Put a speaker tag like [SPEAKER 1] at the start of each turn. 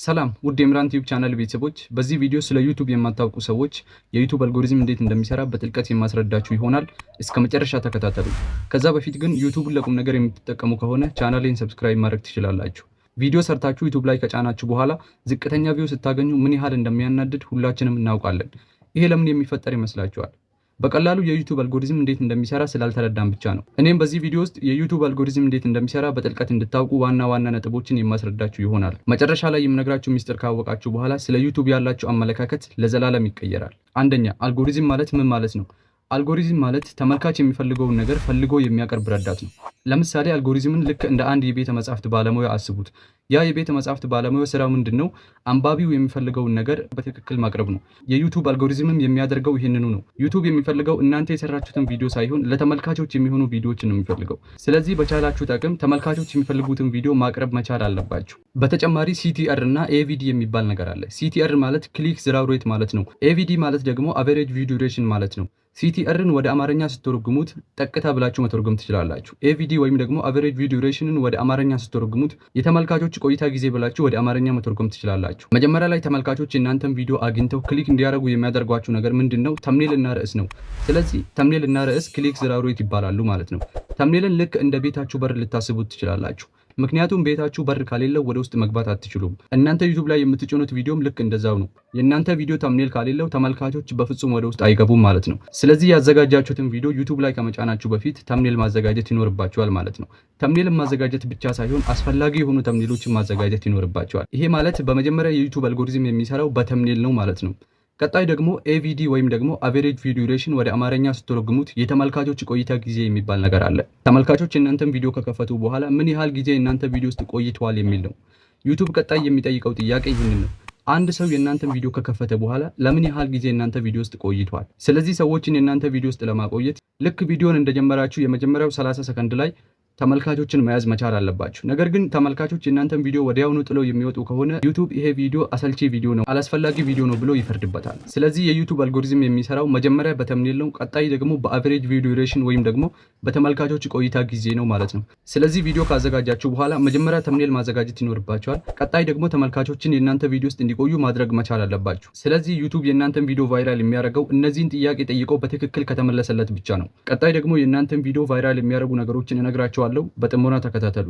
[SPEAKER 1] ሰላም ውድ የምራን ቲዩብ ቻናል ቤተሰቦች፣ በዚህ ቪዲዮ ስለ ዩቱብ የማታውቁ ሰዎች የዩቱብ አልጎሪዝም እንዴት እንደሚሰራ በጥልቀት የማስረዳችሁ ይሆናል። እስከ መጨረሻ ተከታተሉ። ከዛ በፊት ግን ዩቱብን ለቁም ነገር የምትጠቀሙ ከሆነ ቻናሌን subscribe ማድረግ ትችላላችሁ። ቪዲዮ ሰርታችሁ ዩቱብ ላይ ከጫናችሁ በኋላ ዝቅተኛ view ስታገኙ ምን ያህል እንደሚያናድድ ሁላችንም እናውቃለን። ይሄ ለምን የሚፈጠር ይመስላችኋል? በቀላሉ የዩቱብ አልጎሪዝም እንዴት እንደሚሰራ ስላልተረዳን ብቻ ነው። እኔም በዚህ ቪዲዮ ውስጥ የዩቱብ አልጎሪዝም እንዴት እንደሚሰራ በጥልቀት እንድታውቁ ዋና ዋና ነጥቦችን የማስረዳችሁ ይሆናል። መጨረሻ ላይ የምነግራችሁ ሚስጥር ካወቃችሁ በኋላ ስለ ዩቱብ ያላችሁ አመለካከት ለዘላለም ይቀየራል። አንደኛ፣ አልጎሪዝም ማለት ምን ማለት ነው? አልጎሪዝም ማለት ተመልካች የሚፈልገውን ነገር ፈልጎ የሚያቀርብ ረዳት ነው። ለምሳሌ አልጎሪዝምን ልክ እንደ አንድ የቤተ መጻሕፍት ባለሙያ አስቡት። ያ የቤተ መጻሕፍት ባለሙያ ስራው ምንድን ነው? አንባቢው የሚፈልገውን ነገር በትክክል ማቅረብ ነው። የዩቱብ አልጎሪዝምም የሚያደርገው ይህንኑ ነው። ዩቱብ የሚፈልገው እናንተ የሰራችሁትን ቪዲዮ ሳይሆን ለተመልካቾች የሚሆኑ ቪዲዮዎችን ነው የሚፈልገው። ስለዚህ በቻላችሁት አቅም ተመልካቾች የሚፈልጉትን ቪዲዮ ማቅረብ መቻል አለባችሁ። በተጨማሪ CTR እና AVD የሚባል ነገር አለ። CTR ማለት click through rate ማለት ነው። AVD ማለት ደግሞ average view duration ማለት ነው። CTR ን ወደ አማርኛ ስትተረጉሙት ጠቅታ ብላችሁ መተርጎም ትችላላችሁ። AVD ወይም ደግሞ average view duration ን ወደ አማርኛ ስትተረጉሙት የተመልካቾች ቆይታ ጊዜ ብላችሁ ወደ አማርኛ መተርጎም ትችላላችሁ። መጀመሪያ ላይ ተመልካቾች የእናንተን ቪዲዮ አግኝተው click እንዲያደርጉ የሚያደርጓቸው ነገር ምንድን ነው? Thumbnail እና ርዕስ ነው። ስለዚህ thumbnail እና ርዕስ click through rate ይባላሉ ማለት ነው። Thumbnail ን ልክ እንደ ቤታችሁ በር ልታስቡት ትችላላችሁ። ምክንያቱም ቤታችሁ በር ከሌለው ወደ ውስጥ መግባት አትችሉም። እናንተ ዩቱብ ላይ የምትጭኑት ቪዲዮም ልክ እንደዛው ነው። የእናንተ ቪዲዮ thumbnail ከሌለው ተመልካቾች በፍጹም ወደ ውስጥ አይገቡም ማለት ነው። ስለዚህ ያዘጋጃችሁትን ቪዲዮ ዩቱብ ላይ ከመጫናችሁ በፊት thumbnail ማዘጋጀት ይኖርባችኋል ማለት ነው። Thumbnail ን ማዘጋጀት ብቻ ሳይሆን አስፈላጊ የሆኑ thumbnail ኦችን ማዘጋጀት ይኖርባችኋል። ይሄ ማለት በመጀመሪያ የዩቱብ አልጎሪዝም የሚሰራው በ thumbnail ነው ማለት ነው። ቀጣይ ደግሞ AVD ወይም ደግሞ average view duration ወደ አማርኛ ስትተረጉሙት የተመልካቾች ቆይታ ጊዜ የሚባል ነገር አለ። ተመልካቾች የእናንተን ቪዲዮ ከከፈቱ በኋላ ምን ያህል ጊዜ የእናንተ ቪዲዮ ውስጥ ቆይተዋል የሚል ነው። ዩቱብ ቀጣይ የሚጠይቀው ጥያቄ ይህንን ነው። አንድ ሰው የእናንተን ቪዲዮ ከከፈተ በኋላ ለምን ያህል ጊዜ የእናንተ ቪዲዮ ውስጥ ቆይቷል? ስለዚህ ሰዎችን የእናንተ ቪዲዮ ውስጥ ለማቆየት ልክ ቪዲዮን እንደጀመራችሁ የመጀመሪያው 30 ሰከንድ ላይ ተመልካቾችን መያዝ መቻል አለባችሁ። ነገር ግን ተመልካቾች የእናንተን ቪዲዮ ወዲያውኑ ጥለው የሚወጡ ከሆነ ዩቱብ ይሄ ቪዲዮ አሰልቺ ቪዲዮ ነው፣ አላስፈላጊ ቪዲዮ ነው ብሎ ይፈርድበታል። ስለዚህ የዩቱብ አልጎሪዝም የሚሰራው መጀመሪያ በ thumbnail ነው፣ ቀጣይ ደግሞ በ average view duration ወይም ደግሞ በተመልካቾች ቆይታ ጊዜ ነው ማለት ነው። ስለዚህ ቪዲዮ ካዘጋጃችሁ በኋላ መጀመሪያ thumbnail ማዘጋጀት ይኖርባችኋል። ቀጣይ ደግሞ ተመልካቾችን የእናንተ ቪዲዮ ውስጥ እንዲቆዩ ማድረግ መቻል አለባችሁ። ስለዚህ ዩቱብ የእናንተን ቪዲዮ viral የሚያደርገው እነዚህን ጥያቄ ጠይቆ በትክክል ከተመለሰለት ብቻ ነው። ቀጣይ ደግሞ የእናንተን ቪዲዮ viral የሚያደርጉ ነገሮችን እነግራችኋለሁ። በጥሞና ተከታተሉ።